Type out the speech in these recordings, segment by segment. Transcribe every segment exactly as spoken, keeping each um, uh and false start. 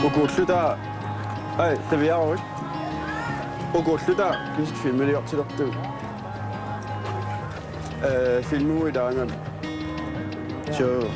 Ukuulluta, ai, taviaruit. Ukuulluta kisit filmiliortilertut. Eh, filmuit ilaangat. Suu.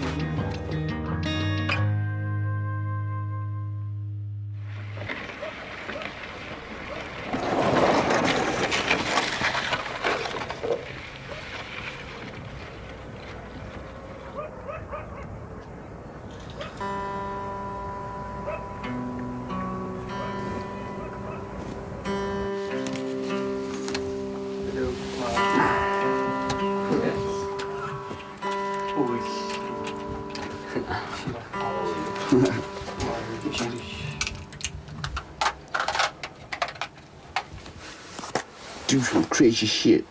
Do some crazy shit.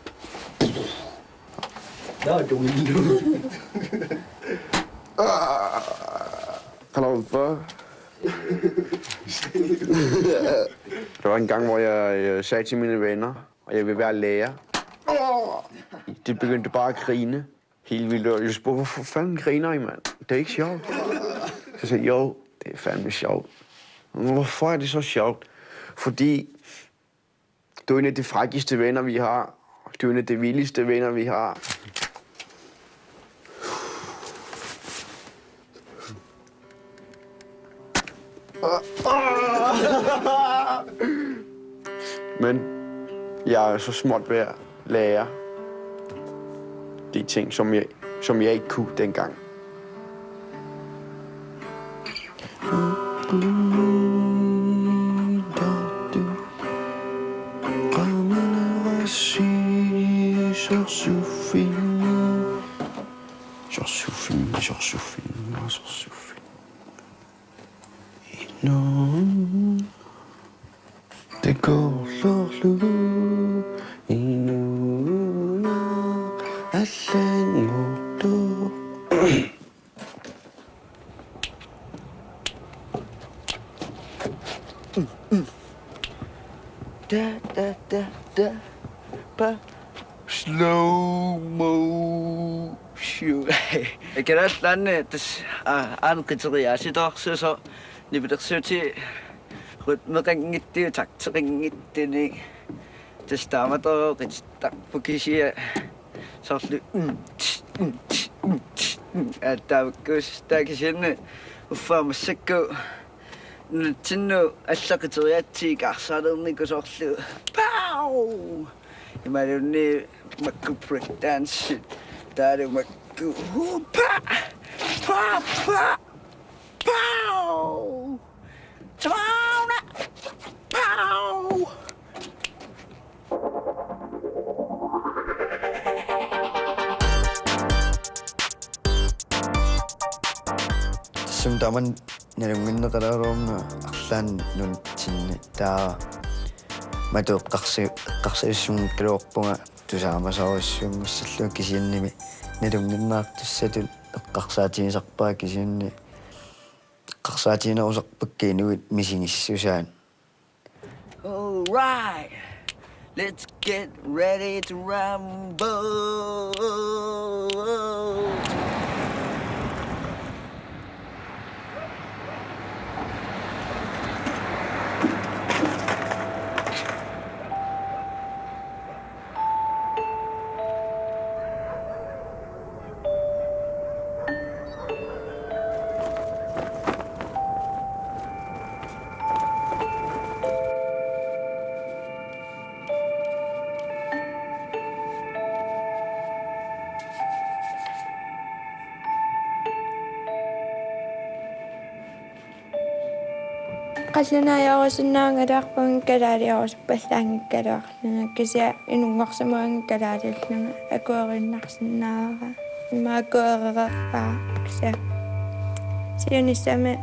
Out the window. Ah, hello, bro. Der var en gang, hvor jeg, jeg sagde til mine venner, at jeg vil være lærer. Åh! De begyndte bare at grine helt vildt, og jeg spurgte: "Hvorfor fanden griner I, mand? Det er ikke sjovt." Så sagde jeg: "Jo, det er fandme sjovt." "Men hvorfor er det så sjovt?" "Fordi du er en af de frækkeste venner, vi har. Du er en af de vildeste venner, vi har." Men jeg er så småt ved at lære de ting, som jeg, som jeg ikke kunne dengang. Inuk. Takorloorlugu inuuneq allanngortoq. Da, da, da, da. Pa. Slow motion. Kalaallit Nunaanni tassa, aa, aana qiteriaasitoorsuusoq nipilersuutit rytmeqanngitsunik, takteqanngitsunik. Tassa taamatut qitittarput kisianni soorlu, mm, tss, mm, tss, mm, tss, mm, aatsaamikkuussaaq kisianni uffa massakkut nunatsinnut allat qiteriaatsit ikaarsaalereernikuupput soorlu. Pow! Imaluunniit makku breakdance. Taavalu makku. Huu, pa! Pa, pa! Pow! Tauna! Pow! Tassami tamanna nalunnginneqalaalerama arlaannik nunatsinni, taava matu eqqarsi-, eqqarsaassutigigaluarpunga tusaamasarujussuanngussallugu, kisiannimi nalunnginnerartussatut eqqarsaatigisarpara, kisianni eqqarsaatiginerusarpakka inuit misigissusaat. All right, let's get ready to rumble. Qallunaajarusinnaanngikkaluarpunga kalaaliarusuppallaanngikkaluarlunga, kisianni inunngorsimaanngikkaluarlunga akueriinnarsinnaavara. Immaqa akuerereerpara kisianni siunissami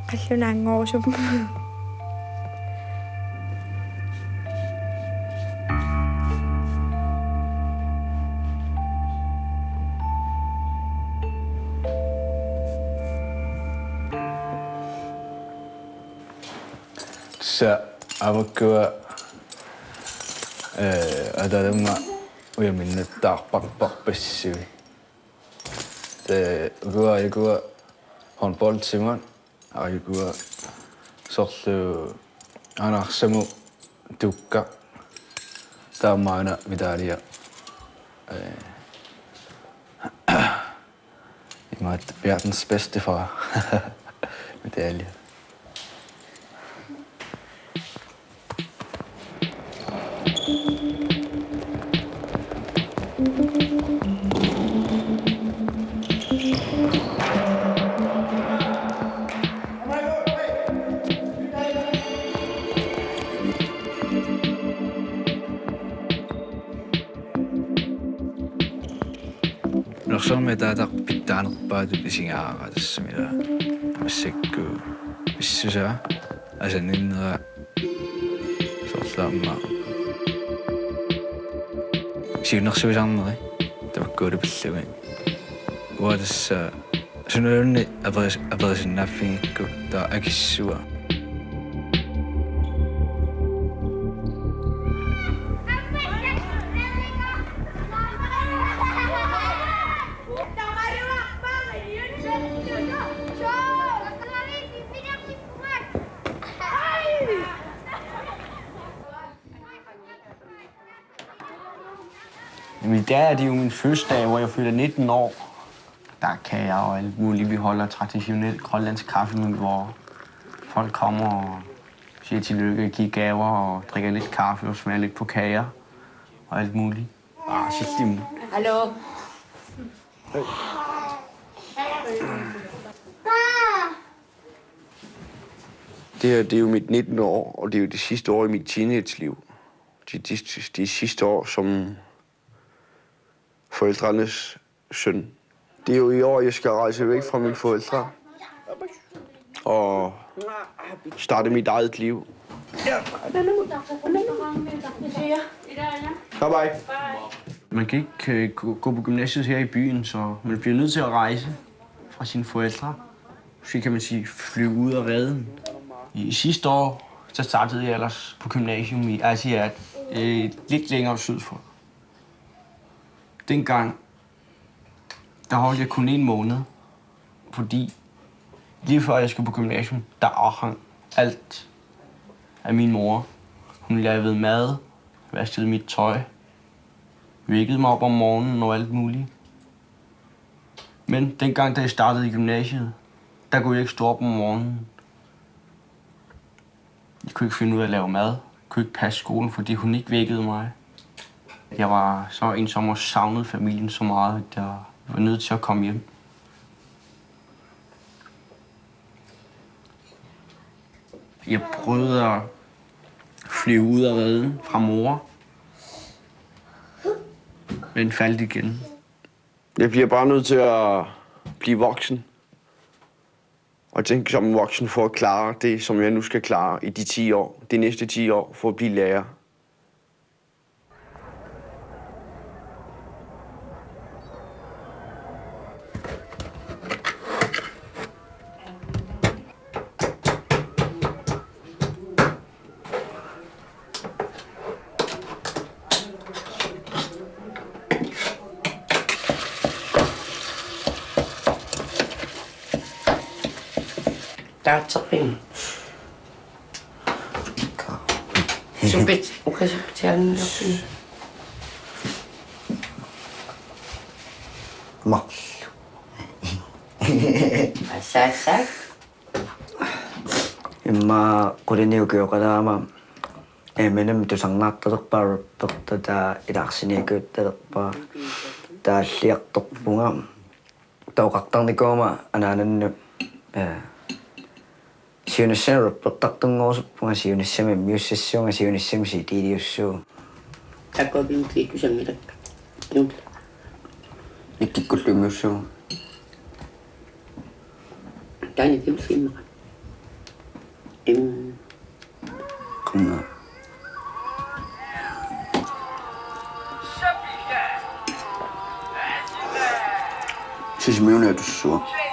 qallunaanngorusuppunga. Tassa aavakkua, eh, ataatama ujaminnattaarparparpassuit. Tassa ukua aajukua håndboldsimut, aajukua soorlu Anaarsamut tuukka, taamaana medalje. Eh, imaattoq verdens bedste far. Medalje. Nunarsuarmi ataataq pitsaanerpaatut isigaara, tassami ila massakkut pissusaa, asanninnera, soorlu aamma siunnersuisarneri tamakkualu pillugit. Uanga tassa sunaluunniit aperis-, aperisinnaaffigigakku taava akissua. Jamen, i dag er det jo min fødselsdag, hvor jeg fylder nitten år. Der er kager og alt muligt. Vi holder traditionel grønlandsk kaffemøde, hvor folk kommer og siger tillykke, giver gaver og drikker lidt kaffe og smager lidt på kager og alt muligt. Ah, så slim. Hallo. Det her, det er jo mit nitten år, og det er jo det sidste år i mit teenageliv. Det, det, det er sidste år som forældrenes søn. Det er jo i år, jeg skal rejse væk fra mine forældre og starte mit eget liv. Bye bye. Man kan ikke øh, gå, gå på gymnasiet her i byen, så man bliver nødt til at rejse fra sine forældre. Måske kan man sige, flyve ud af reden. I sidste år, så startede jeg ellers på gymnasium i Aasiaat, øh, lidt længere syd for. Dengang, der holdt jeg kun en måned, fordi lige før jeg skulle på gymnasium, der afhang alt af min mor. Hun lavede mad, vaskede mit tøj, vækkede mig op om morgenen og alt muligt. Men dengang, da jeg startede i gymnasiet, der kunne jeg ikke stå op om morgenen. Jeg kunne ikke finde ud af at lave mad. Jeg kunne ikke passe skolen, fordi hun ikke vækkede mig. Jeg var så ensom og savnede familien så meget, at jeg var nødt til at komme hjem. Jeg prøvede at flyve ud af reden fra mor, men faldt igen. Jeg bliver bare nødt til at blive voksen og tænke som en voksen for at klare det, som jeg nu skal klare i de ti år, de næste ti år for at blive lærer. Taatseqqin. Supit, ukasupitiaannerpin. Marluk. Assaassaaq. Immaqa qulini ukioqalaama Eminem tusarnaartalerpaa rappertut, taava ilaarsiniakkuuttalerpaa, taalliartorpunga. Taava oqartarnikuugama anaanannut, eh, Siunissami rappertartunngorusuppunga, siunissami immiussissuunga, siunissami C D-liussuunga. Takuviusi kusanngilakka. Nuut. Nikkikkullu immiussuunga. Taanna filmimera. Im. Qanga. Sisimiuni atussavara.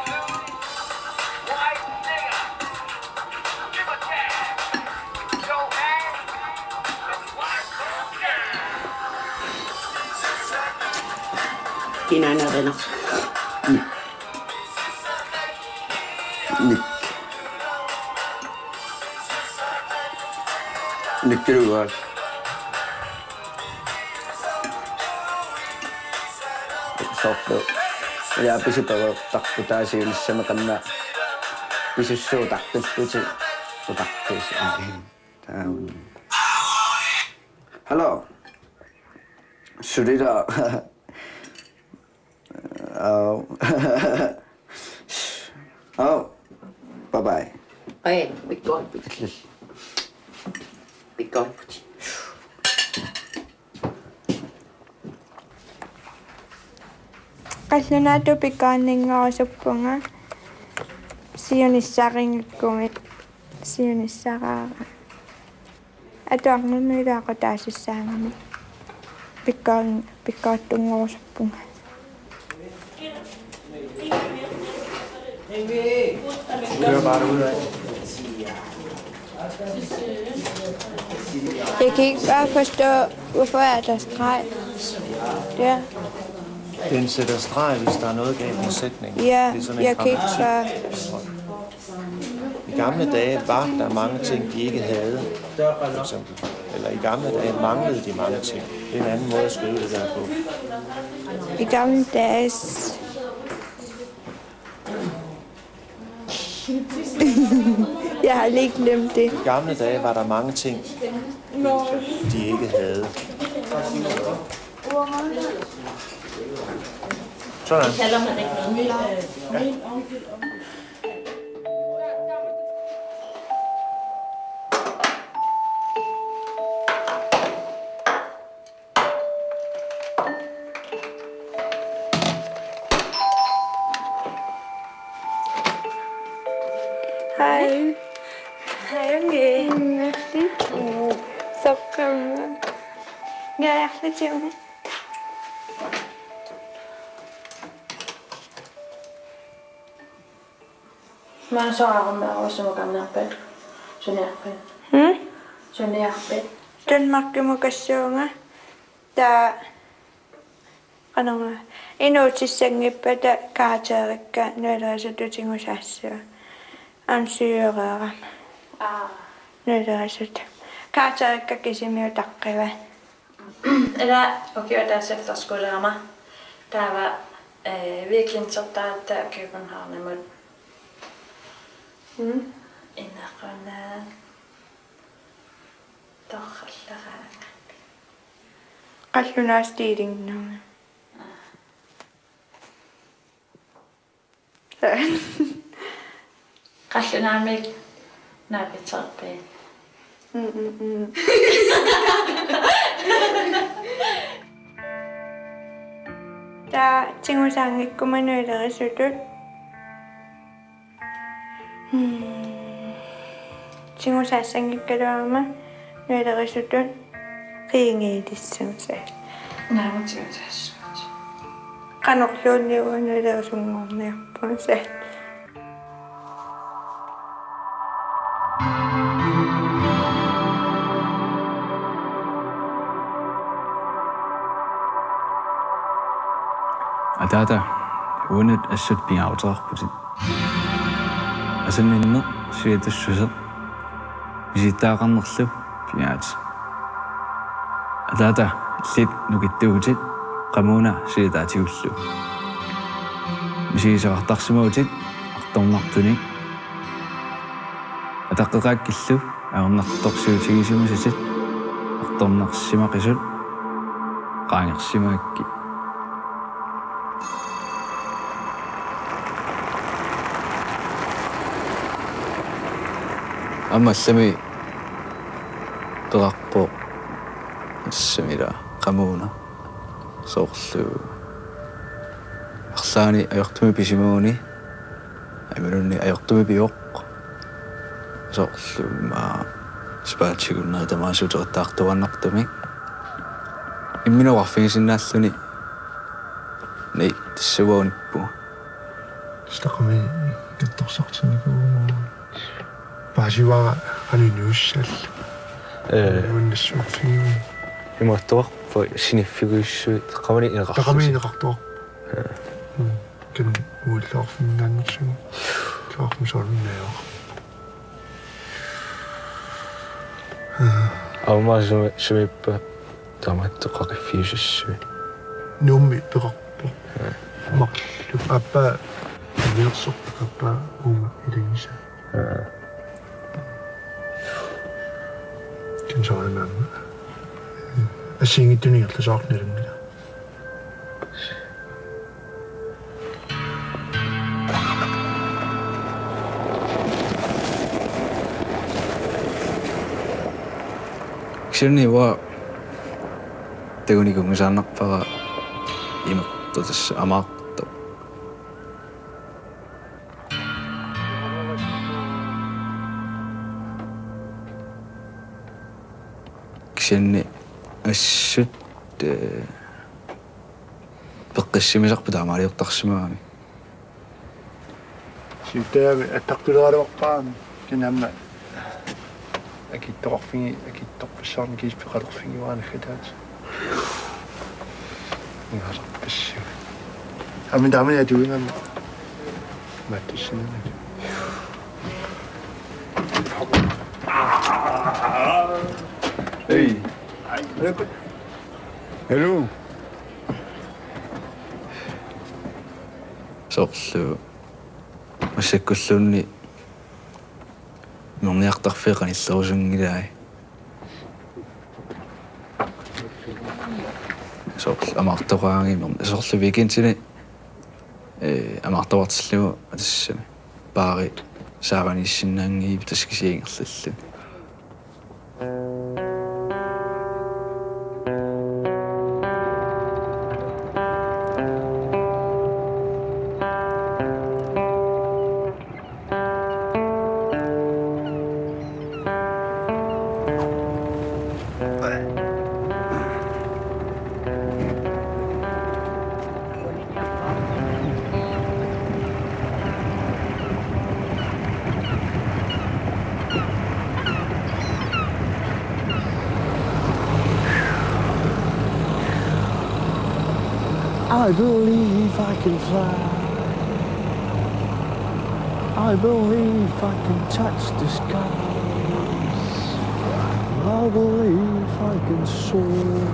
Kinaanerinarsoq. Nik. Nikkilugaas. Soorlu. Ila pisipagoortarput taava siunissami qanna pisussuutartullutik utartuus. Aa. Taava. Hello. Sulila. Oh. Oh. Bye bye. Ej, vi går. Vi går. Qallunaatut pikaanninngorusuppunga siunissarinngikkumi siunissaraara. Atuarnermi ilaaqutaasussaagami pikkorin-, pikkorittunngorusuppunga. Kører bare ud af. Jeg kan ikke bare forstå, hvorfor er der streg der. Den sætter streg, hvis der er noget galt med sætningen. Ja, det er sådan en jeg kan ikke grammatik. Bare I gamle dage var der mange ting, de ikke havde, for eksempel. Eller i gamle dage manglede de mange ting. Det er en anden måde at skrive det der på. I gamle dage s-, jeg har lige glemt det. I gamle dage var der mange ting, de ikke havde. Sådan. Hej. Hej, Unge. Merci. Sokkama. Ja, jeg er lidt. Maanna soraarummi aruussumukaannarpat? Suniarpat? Hmm? Suniarpat? Danmarkimukassuunga. Taava qanormaa inuutissanngippata karakterikka nuilerisutut tigusaassavara. Aamma sygereerama. Aa. Nuilerisutut. Karakterikka kisimiutaqqiva. Ila ukioq ataaseq efterskolerama. Taava, eh, weekendsertaratta Københavnimut. Mm. Inequnaq. Torrallaraanga. Qallunaat stilingnami. Qallunaamik naapiterpit. Mm, mm, mm. Taava tigusaanngikkuma nuilerisutut. Hmm. Tigusassanngikkaluarama nuilerisutut qiingiilissuusaat. Naamik tigusassuutit. Qanorluunniit uanga nuilerisunngorniarpuusaat. Ataata, uunat assut pingaaruteqarputit. Asanninneq siatussuseq. Misilittagaqarnerlu pingaatit. Ataata, illit nukittuuvutit, qamuuna siataatigullu. Misigisaqartarsimavutit artornartunik. Ataqqeqaakkillu ajornartorsiutigisimasatit artornarsimaqisut qaangersimagakkit. Aamma allami peqarpoq, assami ila qamuuna, soorlu arlaanni ajortumik pisimagunik imaluunniit ajortumik pioq, soorlu immaqa sapaatip-akunneri tamaasa uteqattaartuaannartumik. Imminut oqarfigisinnaalluni: Naa, tassa uanga unippunga. Tassa taqqami katsorsartinnikuuvugut. Paasivara qanoq inuussaallu. Ee. Uannassuarfigiuvoq. Imaattoqarpoq siniffigisussuit taqqamani ineqarlutik. Taqqamani ineqartoqarpoq. Ee. Mm. Kan uilluarfinnaannersugut. Taqqamani soorunami najugaqarpoq. Aamma sumi-, sumiippa tamatta qaqiffiusassui. Nuummi peqarpoq. Ee. Marluk aappaa annilersorpoq, aappaa uuma ilagisaa. Ee. Kan soorunami aamma assigiinngitsunik ingerlasoqarneq nalunngilara. Kisianni uanga takunikuunngisaannarpara imertoq, tassa amaartoq. Kisianni assut, ee, peqqissimisarput taamaaliortarsimagami. Siuttuami attartuleraluarpara, kisianni aamma akitsoqarfigi-, akitsorpassuarnik kiisalu peqalerfigiuara naggataata. Imaasarpassuit. Aamma taamani atuinnarami. Matussinani. Hey. Hello. Soorlu massakkulluunniit imerniartarfiit qanillerusunngilai. Soorlu amaartoqaanga imerni-, soorlu weekendini, ee, amaartoqartillugu tassami baari saaraniissinnaanngilaq, tassa kisianni ingerlalluni. I believe I can fly. I believe I can touch the skies. I believe I can soar.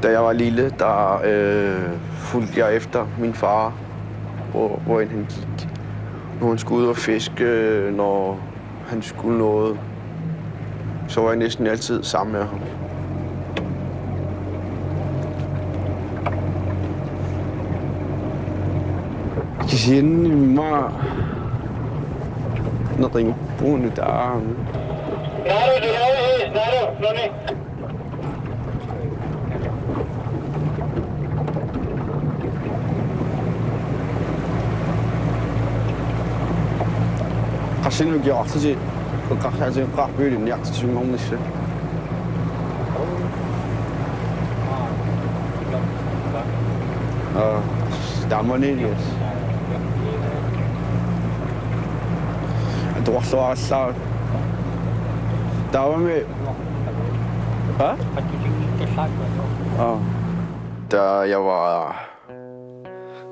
Da jeg var lille, der, øh, fulgte jeg efter min far, hvor, hvor end han gik. Når han skulle ud og fiske, når han skulle noget, så var jeg næsten altid sammen med ham. Kisianni immaqa neqinngippugut nutaaq. Qassinik ukioqarlutit eqqarsaatigeqqaarpigit ilinniartitsisunngornissat? Aa, taamani ilias. Atuarluarallaat. Taavami. Hva? Aa. Da jeg var,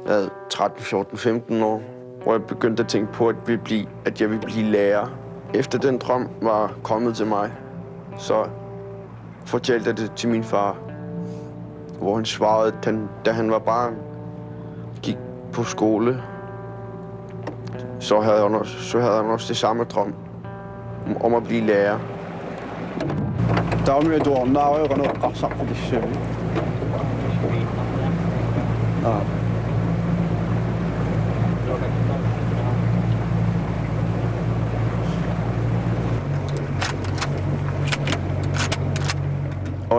hvad, tretten, fjorten, femten år, hvor jeg begyndte at tænke på, at, vi blive, at jeg ville blive lærer. Efter den drøm var kommet til mig, så fortalte jeg det til min far, hvor han svarede, at han, da han var barn, gik på skole, så havde han også, så havde han også det samme drøm om, om at blive lærer. Taavami atuarnaarujoq qanoq eqqarsarpit tassami. Aa.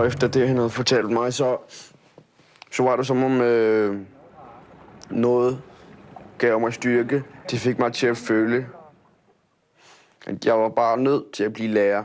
Efter det, han havde fortalt mig, så, så var det som om øh, noget gav mig styrke. Det fik mig til at føle, at jeg var bare nødt til at blive lærer.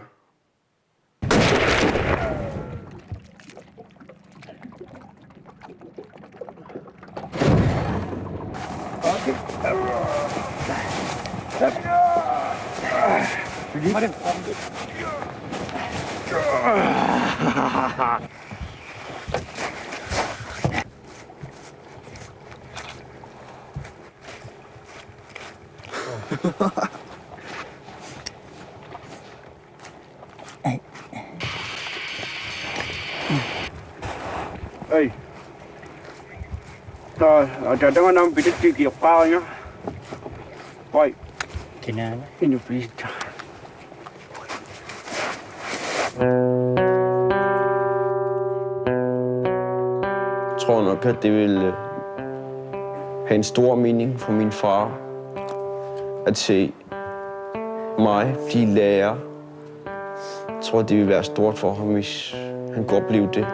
Ei. Tää, tää, tää on pitää kiinni. Vai. Kinaana. Innu piittä. Jeg tror nok, at det vil øh, have en stor mening for min far at se mig blive lærer. Jeg tror, det vil være stort for ham, hvis han kunne opleve det.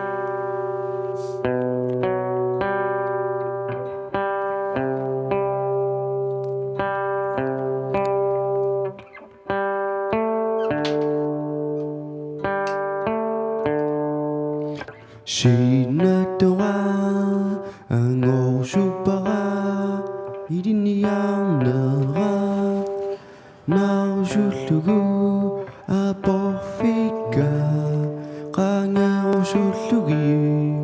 Sinnattoq angorsupara ilinniarnera narusullugu aporfigigakku qangarusullugit.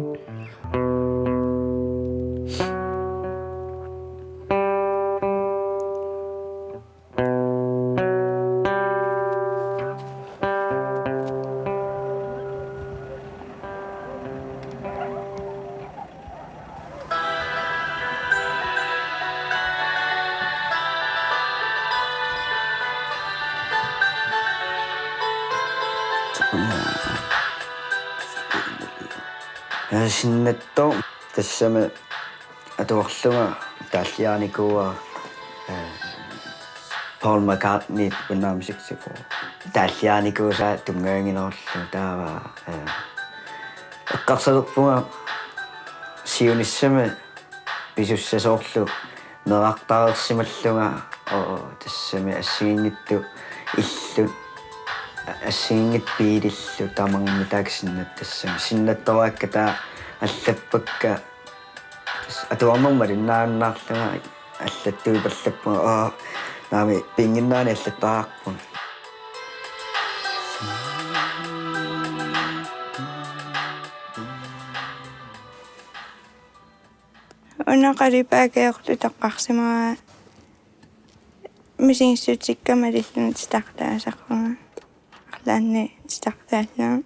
Sinnattoq tassami atuarlunga taalliarinikuuara, eh, Paul McCartney, When I'm sixty-four. Taalliarinikuusaa tunngaviginerullugu taava, eh, eqqarsalerpunga siunissami pisussasoorlu meerartareersimallunga, oo, tassami assigiinngitsut illut, assigiinngitsut biilillu tamarmik taakku sinnattassami. Sinnattoraakka taava allappakka. Tassa atuarnermut malinnaannaarlunga allattuipallappunga, aa, naamik pinnginnaani allattariaqarpunga. Una qalipaagiorluta eqqarsimavara misigissutsikka malillugit titartaasarpunga. Arlaanni titartaallunga.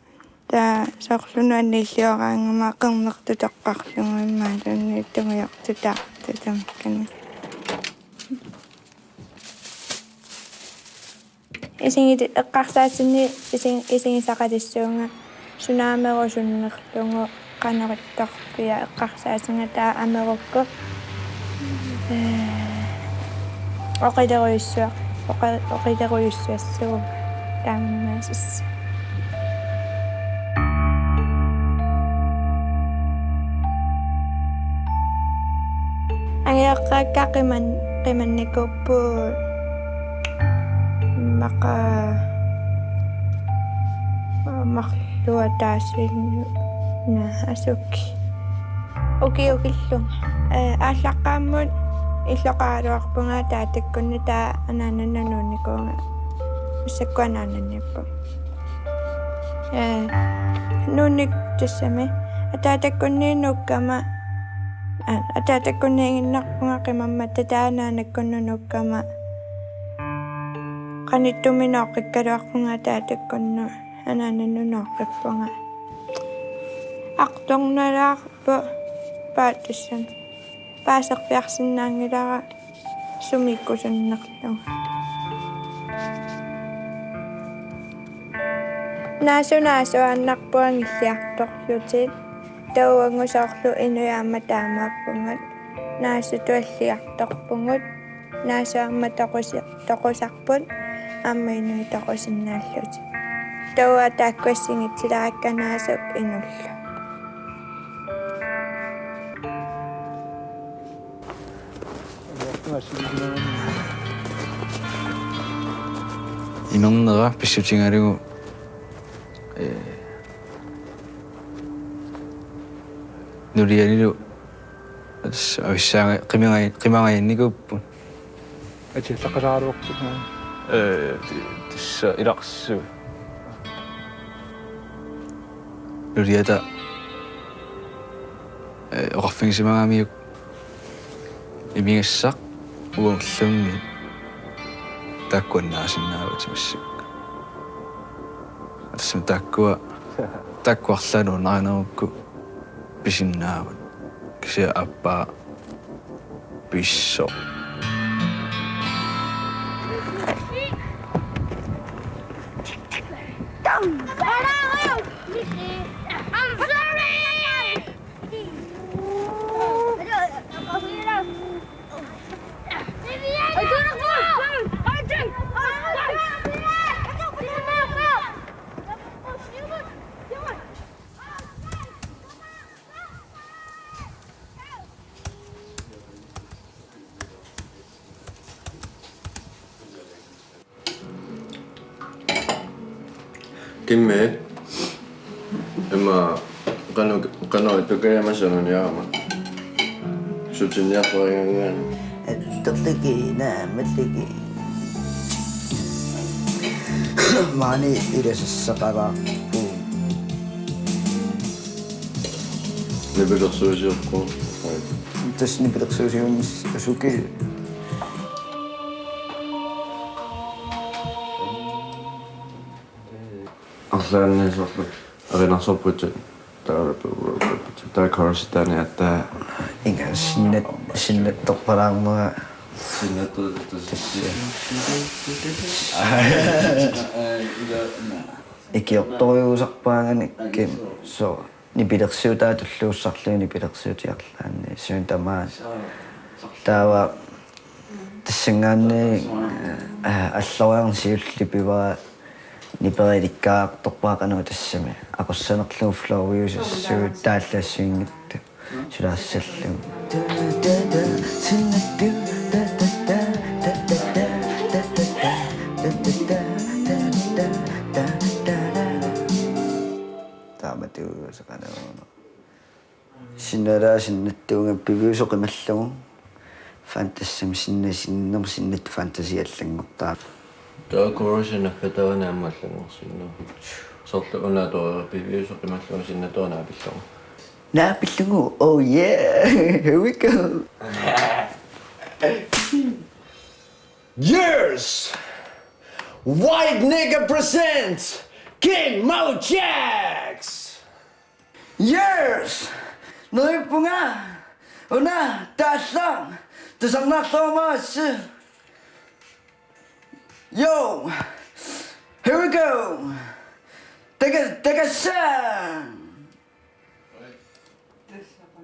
Taava soorlu nuanniillioraangama qernertut eqqarlunga imaluunniit tungujortutaartut tamakkani. Isigit-, eqqarsaatinni isi-, isigisaqalissuunga suna amerusunnerlugu qanoq ittorpiaq eqqarsaatinga taava amerukku, ee, oqilerujussuaq-, oqi-, oqilerujussuassuuvoq taamaasissaq. Angajoqqaakka qiman-, qimannikuupput immaqa marluk ataasiinnaq asuki. Ukiukillunga. Ee, aallaqqaammut illoqaraluarpunga ataatakkunni taava anaanannut nuunnikuuvunga. Massakkut anaananniippunga. Ee, nuunnik-, tassami. Ataatakkunniit nuukkama, aa, ataatakkunniiginnarpunga qimammatta taava anaanakkunnut nuukkama. Qanittumi nooqqikkaluarpunga ataatakkunnut, anaanannut nooqqippunga. Artornalaarpoq paatissam. Paaserpiarsinnaanngilara sumiikkusunnerlunga. Naasut naasuaannarput angilliartorlutik. Taava uagut soorlu inuit aamma taamaappugut. Naasutut alliartorpugut. Naasut aamma toqusi-, toqusarput. Aamma inuit toqusinnaallutik. Taava taakku assigiitsilaakkanaasoq inullu. Inernera pissutigalugu, ee, nulianilu tassa avissaanga-, qimanga-, qimangajannikuupput. Ati allaqqasaraluarput. Ee, ti-, tassa ilarsui. Nuliata, ee, oqarfigisimagamiuk imigassaq uagullumi taakku annaasinnaavatit massakkut. Tassami taakkua, taakkua arlaannik nuannarinerukku pisinnaavat. Kisianni aappaa pisoq. I'm sorry! Kimmi, immaqa qanoq, qanoq ittukajama sananiarama. Sutinniarfarigaangaani. Attorlugit naammallugu. Maani ilasassaqalaarpugut. Nipilersuusiorpoq. Tassa nipilersuusiornissaq sukil. Arlaanni soorlu erinarsorputit taava, taava chorusitaani aatsaat. Inga sinnat-, sinnattorpalaarmanga. Sinnattorpalaarmanga. Ikiortorujuusarpaanganik, kim, so, nipilersuutaa tulluussarlugit nipilersuutit arlaanni. Suut tamaat. Taava tassanngaanniit, eh, alloriarneq siulleq pivara niperilikkaartorpara qanoq tassami. Aqussanerlugu flowiusassuugut taallassuinngittu. Sulaassallugu. Taamatuusaqaluuna. Sinnalaa sinnattuunga piviusoq qimallugu. Fantasimi sinna-, sinnermi sinnattoq fantasi allanngortaa. Taava chorusip naggataani aamma allanngorsinnaavat. Soorlu una atoreerput piviusoq qimallugu sinnattoq naapillugu. Naapillugu, oh yeah, here we go. Years! White Nigga presents King Mo Jax! Years! Neriuppunga una taallar tusarnaarluarama assi. Yo! Here we go! Taka-, takassa!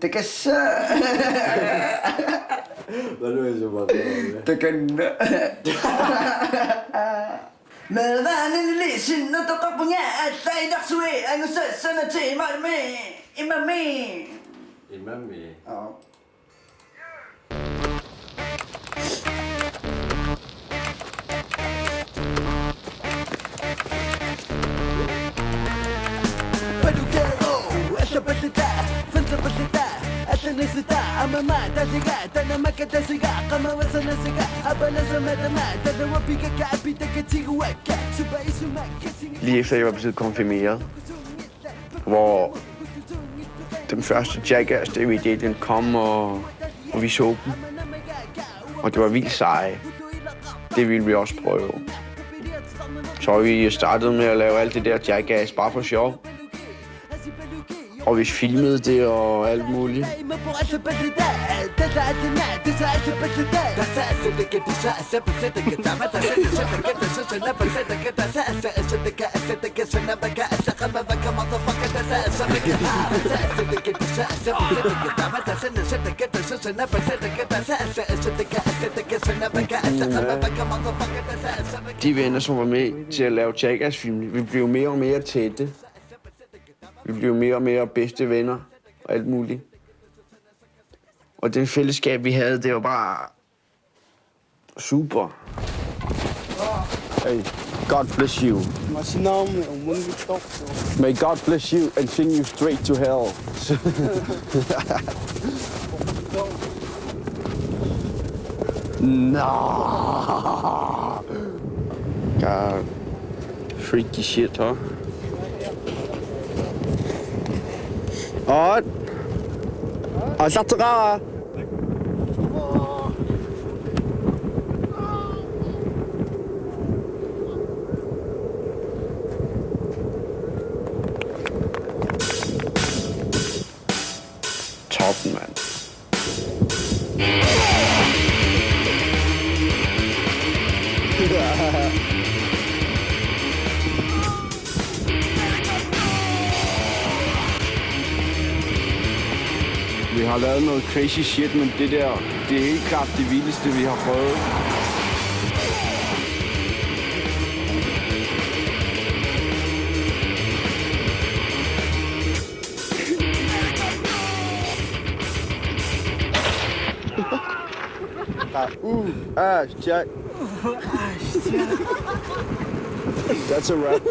Takassa! Hvad nu, jeg så bare prøver med? Takanna. Meeraanerli sinnattoqarpunga, allaat ilarsui angusassanatik imami, imami. Imami. Aa. Lige efter jeg var blevet konfirmeret, hvor den første Jackass D V D, den kom, og, og vi så dem. Og det var vildt seje. Det ville vi også prøve. Så vi startede med at lave alt det der Jackass bare for sjov. Og vi filmede det og alt muligt. De venner, som var med til at lave Jackass-filmene, vi blev mere og mere tætte. Vi blev mere og mere bedste venner og alt muligt. Og det fællesskab, vi havde, det var bare super. Hey, God bless you. Masinaum, umungi tok. May God bless you and send you straight to hell. No. God. Freaky shit, huh? Alright. Aallarteqaara. Top, mand. Vi har lavet noget crazy shit, men det der, det er helt klart det vildeste, vi har prøvet. Ooh, ah, shit. That's a wrap.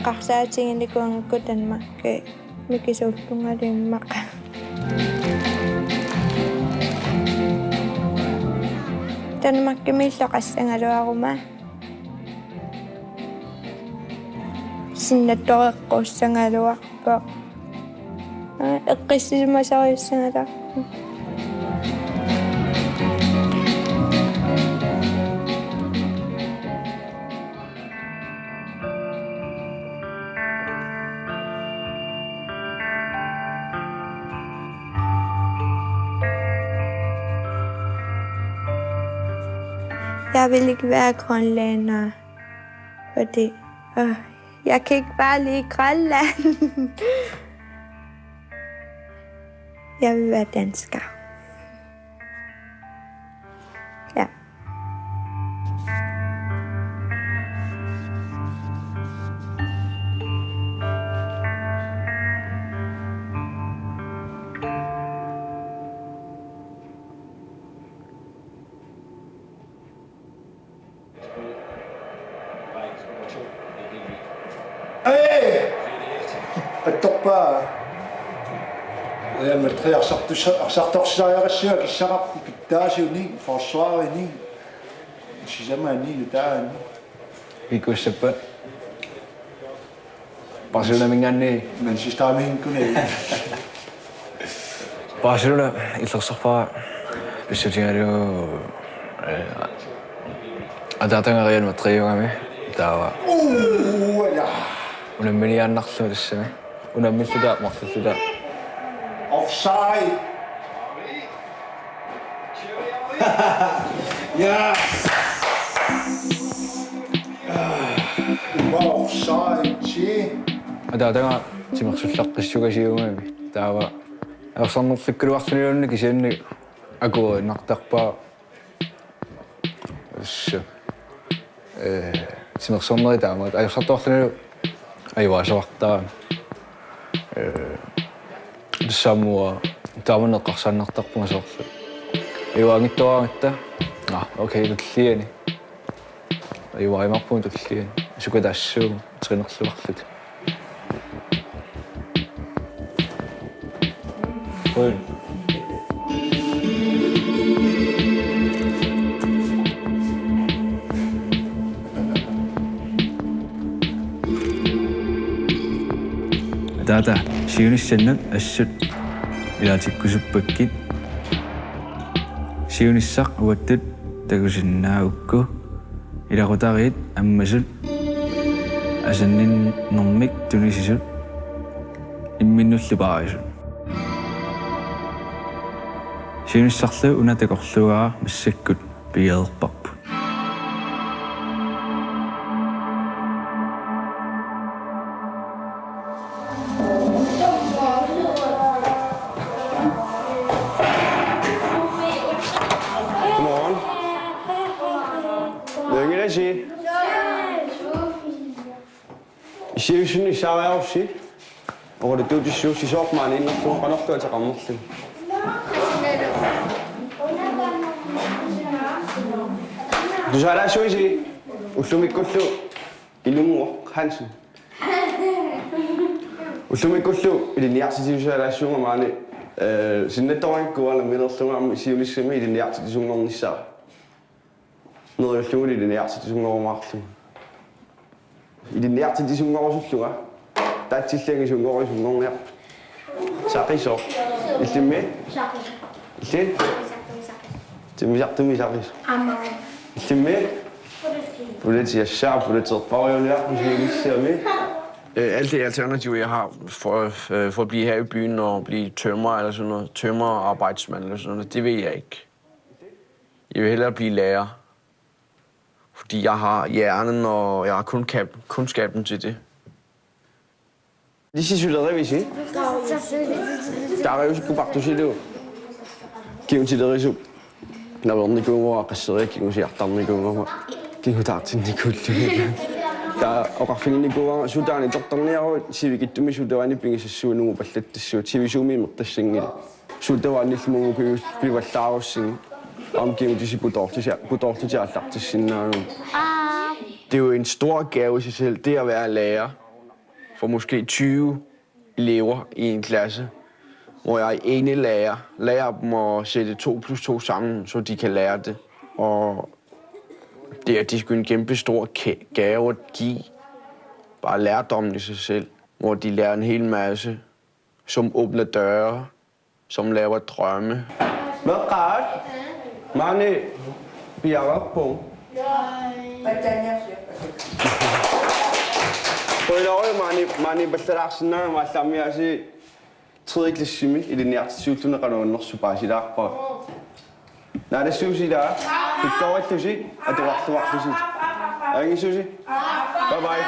Eqqarsaatiginikuugakku Danmarki mikisuullungalu immaqa. Danmarkimiillu qassagaluaruma. Sinnattoreqqussagaluarpoq. Aa, eqqissisimasariussagaluarpoq. Jeg vil ikke være grønlænder, fordi, øh, jeg kan ikke bare lide Grønland. Jeg vil være dansker. Ja. Hey! Attorpaa. Real Madrid arsartussa-, arsartorsisariaqassaaq kissaqarpoq pittaasunik, forsvarini, sisamanik, nutaanik. Ikussappa. Barcelonaminngaanniit. Manchesterimiinngaanniit. Barcelona illersorfara pissutigalugu, eh, ataataga Real Madridiugami taava. Uu, ja. Unamminiaannarlugu tassami. Unammilluta marlulluta. Offside. Yes! Uanga offside. Ataataga timersullaqqissugasiugami. Taava ajorsarnerlukkaluarluniluunniit kisianni akuerinnartarpaa. Ussa. Eh, timersornerit taamaat ajorsartuarlunilu ajugaasuartarami. Eh, tassa aamma taamani eqqarsaannartarpunga soorlu. Ajugaanngitsuaraangatta. Ah, okay, tulliani. Ajugaajumaarpunga tulliani. Sukataassuu, trænerluarluta. Oj. Ataata, siunissannut assut ilaatikkusuppakkit. Siunissaq uattut takusinnaagukku. Ilaqutariit ammasut Asanninnermik tunisisut imminnullu paarisut. Siunissarlu una takorluugara massakkut pigereerparput. Godmorgen. Lyngilasi. Siussinni saariarussi. Oqaluttuutissagussi sooq maaniinnerlugu qanorluunniit ateqarnerlugu. Tusaalaassavisi ullumikkullu Ilunnguaq Hansen. Ullumikkullu ilinniartitsisuusaalaassavunga maani, eh, sinnattorakkit uanga nammineerlunga aamma siunissami ilinniartitsisunngornissaa. Neriullugulu ilinniartitsisunngorumaarlunga. Ilinniartitsisunngorusullunga. Taatsillugu sunngorisunngorniarpit. Saqisoq. Illimmi? Illit? Timmisartumisaqisoq. Aamma. Illimmi? Politi. Politi, ja, politerpariuniarput siunissami. Øh, alt det alternativ, jeg har for, øh, for at blive her i byen og blive tømrer eller sådan noget, tømrerarbejdsmand eller sådan noget, det vil jeg ikke. Jeg vil hellere blive lærer. Fordi jeg har hjernen, og jeg har kun kap-, kundskaben til det. Ilisisuleriarisi? Taariusikkupartusilu. Kingutilerisup. Navernikuugama, qasseriakkingusiartarnikuugama. Kingutaartinnikuulluni. Taava oqarfiginnikuuara sutaani tortarniaruit sivikitsumik sulianik pigisassuit nungupallattassuit sivisuumik imertassanngillat. Sutavaannillumungukius pivallaarussigit. Aamma kingutisi putoortusi-, putoortusi aallartissinnaagami. Det er jo en stor gave i sig selv, det at være lærer for måske tyve elever i en klasse, hvor jeg er ene lærer, lærer dem at sætte to plus to sammen, så de kan lære det. Og det er, det er sgu en kæmpe stor ka-, gave at give, bare lærdommen i sig selv, hvor de lærer en hel masse, som åbner døre, som laver drømme. Meeqqat? Maani piareerpugut. Qujanaq maani, maani pallalaarsinnaagama, aallaammi aasiit tredje klassimi ilinniartitsisuulluni qanoq innersoq paasilaarpara. Naalassuusi ilaa, pikkorillusi, atuarluarlusi. Ajunngissuusi. Bye bye.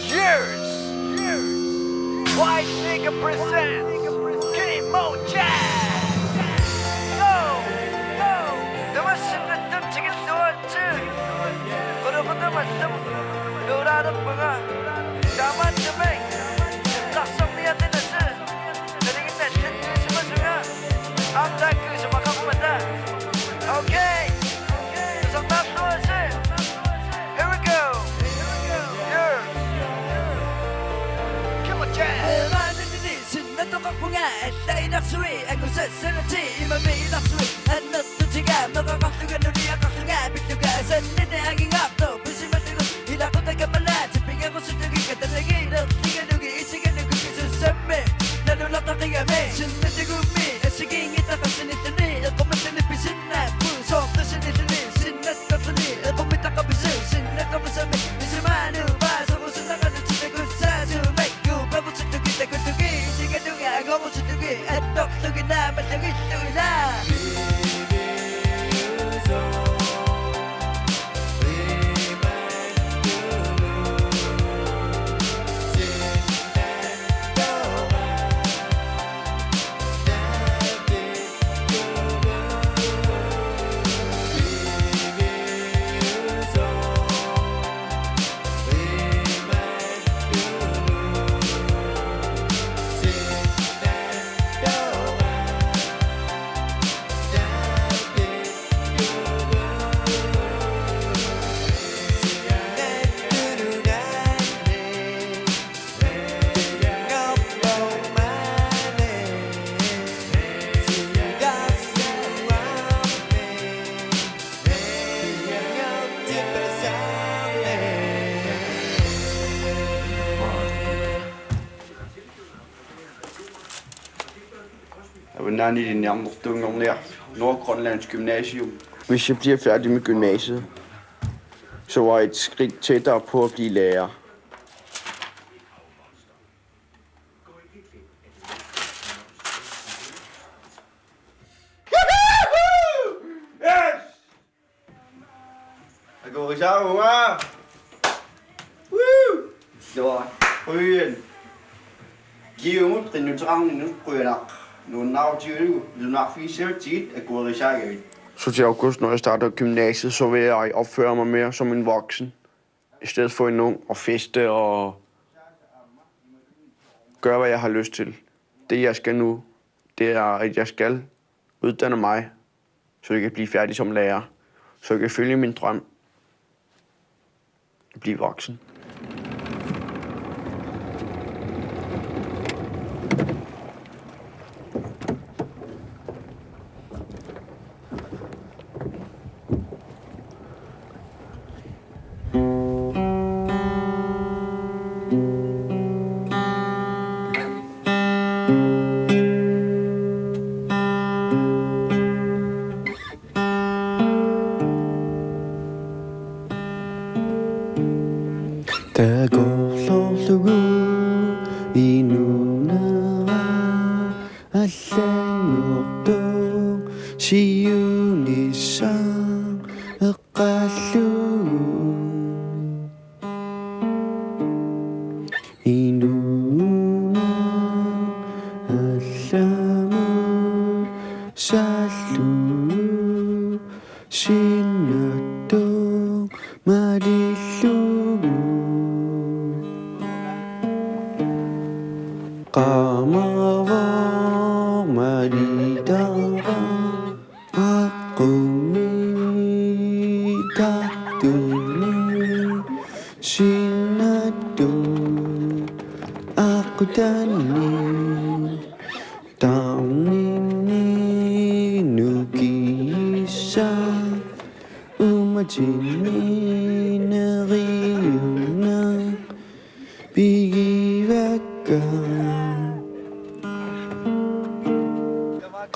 Cheers! White Nigga presents Kimo Jazz! Go! Go! Tamassi nattun tikilluaritsi. Qulukutamallu nuulaanerpunga. Taamaattumik eqqarsarniaqinnasi. Nalinginnaasuttuusimasunga. Aamma taakku isumaqarmata. Okay. Tusarnaarluarisi. Here we go. Yeah. Kimo Jazz. Sinnattoqarpunga allailarsui, angusassanati imami ilarsui, annertutiga meqaqarlunga nuliaqarlunga, pilluga asannini angingaartoq pisimallugu, ilaqutaq kamalaat pigerusullugit katalagiilerligalugi isigalugu pisussammi, nalunartaqigami, sinnatugummi assigiinngitsoq qassinilluni, eqqumiilluni pisinnaapput, soorlu sinilluni, sinnattorluni, eqqumiittoqarpusi, sinnattorlusi, pisimaanut paaserusunnaqalusi takussaasumik. Kuuparusutugi takutugi isigaluga angorusutugi attorlugi naamallugilu ilaa. Aani linniarnertuunngorniarfik, Nordgrønlands Gymnasium. Hvis jeg bliver færdig med gymnasiet, så var jeg et skridt tættere på at blive lærer. Akuerisaavunga. Woo! Lua. Qujan. Kiumut qinnuteqarninni qujanaq. Nuannaarutigalugu nunarfigissavatsigit akuerisaagavit. Så til august, når jeg starter gymnasiet, så vil jeg opføre mig mere som en voksen. I stedet for en ung og feste og gøre, hvad jeg har lyst til. Det, jeg skal nu, det er, at jeg skal uddanne mig, så jeg kan blive færdig som lærer. Så jeg kan følge min drøm. At blive voksen. Takorloorlugu inunera allanngortoq siunissaq eqqaallugu. Inunera allamut saallugu sinnattoq malillugu. Qaamavoq malitara aqqummi tartunni sinnattoq aqqutanni tarninni nukiissaq uummatinni neriunneq pigivakka.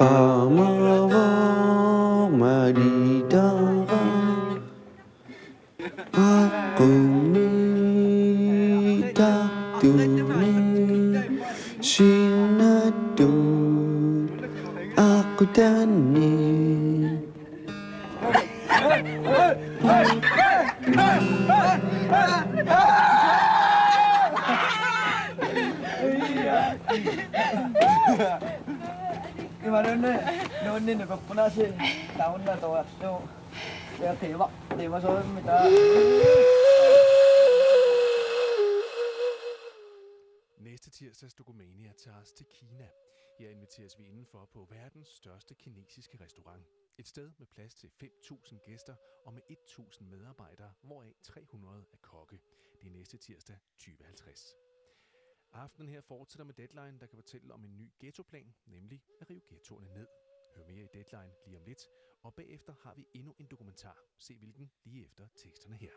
Qaamavoq malitara aqqummi tartunni sinnattoq aqqutanni. Imaluunniit nuunninni peppunaasi taunna toorlu. Ja, teema, teema soormi taa. Næste tirsdag skal Domania tager os til Kina. Her inviteres vi indenfor på verdens største kinesiske restaurant. Et sted med plads til fem tusind gæster og med et tusind medarbejdere, hvoraf tre hundrede er kokke. Det er næste tirsdag tyve halvtreds. Aftenen her fortsætter med Deadline, der kan fortælle om en ny ghettoplan, nemlig at rive ghettoerne ned. Hør mere i Deadline lige om lidt, og bagefter har vi endnu en dokumentar. Se hvilken lige efter teksterne her.